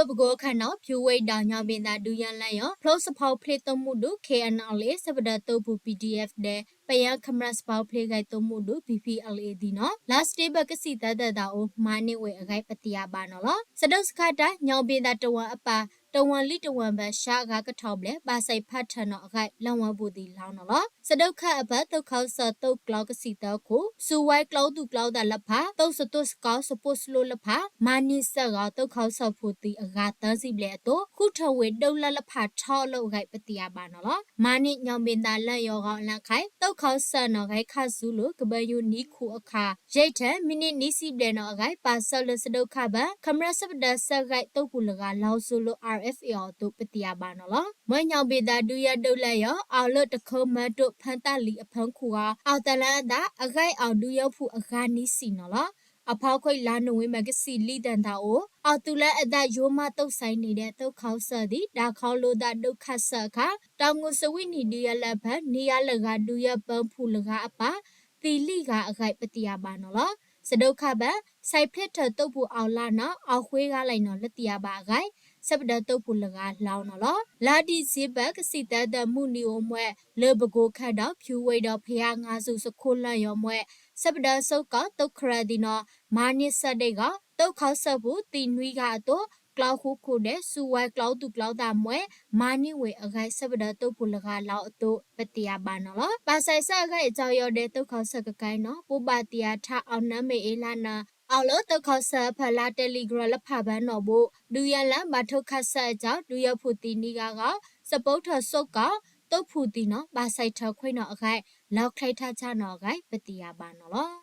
လၢပကိခၢၣ်နီၤ ဖၠူဝ့ဒီး ညီဘ့ၣ်သးဒုးယၤလၢယီၤ ဖျိစဖီဖျ့သိၣ်မူဒူၣ် K N L A စၣ်ပဒၢၣ်သိပူၤ P D F ဒဲး ပယီၤ Khmer စဖီဖျ့ဂဲၤသိၣ်မူဒူၣ် P P L A သ့ၣ်နီၤ လါစတ့ဘၢၣ် ကဆံၣ်သၢသီသးအိၣ် မၤန့ၢ်ဝဲအဂၤ ပသ့ၣ်ညါဘၣ်နီၤလီၤ. စဒိးစခါတၢ် ညီဘ့ၣ်သးတဝၣ်အပၢ် တဝၣ်လံတဝၣ်ဘၢၣ် ရှါဂၤကထီၣ်ဘျဲၣ် ဘၣ်ဆဲးဖးထၢၣ်နီၤအဂၤ လၢဝဲပူၤသ့ၣ်လီၤနီၤလီၤ. စဒိးခၣ်အပၢ် သိၣ်ခီစၢၣ် သိၣ်ကျီကဆံၣ်သၢခိၣ် စူးဝဲကျီသူၣ်ကျီသးလၢဖး သိၣ်စတိၢ်စကီ စပိၢ်စလိလၢဖး မၤန့ၢ်စၢဃီၤ သိၣ်ခီစၢၣ်ဖိသ့ၣ်အဂၤသၢဆံဘျဲၣ်အသိး ဃုထၢၣ်ဝဲဒၣ်လၢလၢဖးထီအလိၤအဂၤ ပသ့ၣ်ညါဘၣ်နီၤလီၤ. မၤန့ၢ်ညီဘ့ၣ်သးလၢယီၤဂီၤအလါခါ သိၣ်ခီစၢၣ်နီၤ ဂဲၤခးစူလိၤ ကဘၢယူၤနံၤခူၣ်အခး ယဲၢ်ထၢၣ် မံးနံးနွံဆံဘျဲၣ်နီၤအဂၤ ပာ်စၢၤလၢစဒိးခၣ်ဘၢၣ် Khmer စၣ်ပဒၢၣ် စၢဃဲးသိပူၤလၢဂၤ လီၤစိၤလိၤ R F A အီၤအသိး ပသ့ၣ်ညါဘၣ်နီၤလီၤ. မၢညီဘ့ၣ်သးဒုးယၤဒိးလၢယီၤ အီၤလၢတခၢမၢတိၣ် ဖၢသၣ်လံၤအဖၢခူၣ်ဂီၤ အီၣ်သးလၢအသး အဂဲၤအီၤဒုးယၤဖှူအဂၤနွံဆံနီၤလီၤ. အဖီခိၣ် လါနိၣ်ဝ့ဘၢၣ် ကဆံၣ်လွံၢ်သီသးအိၣ် အီၣ်သုးလၢအသးယိမးသိၣ်စဲန့ၣ်ဒီး သိၣ်ခီစၢၣ်သ့ၣ် တၢ်ခီလိာ်သးဒိၣ်ခးစၢၣ်အခါ တၢ်မူစဝံနံၣ်ဒုးယၤလၢအဖၢ နံၤယၤလၢဂၤဒုးယၤပၢဖှူလၢဂၤအပၢ် သံလံဂၤအဂၤ ပသ့ၣ်ညါဘၣ်နီၤလီၤ. စဒိးခၣ်ဘၢၣ် ဆဲးဖျ့ထၢၣ်သိပူၤအီၣ်လါနီၤ အီၣ်ဃ့ဂၤလံနီၤ လၢသ့ၣ်ညါဘၣ်အဂၤ စၣ်ပဒၢၣ်သိပူၤလၢဂၤလီၤနီၤလီၤ. လါဒံၣ်စ့ဘၢၣ် ကဆံၣ်သၢသီ မုၢ်နံၤအိၣ်မှဲ လၢပကိခၢၣ်ဒီး ဖၠူဝ့ဒီး ဖယါငါစူၤ စခိၣ်လၢယီၤမှဲ စၣ်ပဒၢၣ်စိကီ သိၣ်ခရၢၣ်သ့ၣ်နီၤ မၤန့ၢ်စၢဒဲးဂီၤ သိၣ်ခီစၢၣ်ဖိသံနွံဂၤအသိး ကျီဃူခိၣ်ဒဲး စူးဝဲကျီသူၣ်ကျီသးမှဲ မၤန့ၢ်ဝဲအဂၤ စၣ်ပဒၢၣ်သိပူၤလၢဂၤလီၤအသိး ပသ့ၣ်ညါဘၣ်နီၤလီၤ. ဘၣ်ဆဲးစၢဃဲးအကၠီယီၤဒဲး သိၣ်ခီစၢၣ်ကကဲနီၤ ဘိးဘၣ်သ့ၣ်အထါ အီၣ်နၢမ့ၢ်အ့လါနၤ အီၣ်လၢသိၣ်ခီစၢၣ်အဖၢ လါ Telegram လၢဖးဘၢနီၣ်ဘိ ဒုးယၤလၢဘၣ်ထိၣ်ခးစၢၣ်အကၠီ ဒုးယၤဖှူသံနွံဂၤဂီၤ စပိၢ်ထၢၣ်စိကီ သိၣ်ဖှူသံနီၤ ဘၣ်ဆဲးထၢၣ်ခွဲးနီၤအဂၤ လီၤချဲထးဆးနီၤအဂၤ ပသ့ၣ်ညါဘၣ်နီၤလီၤ.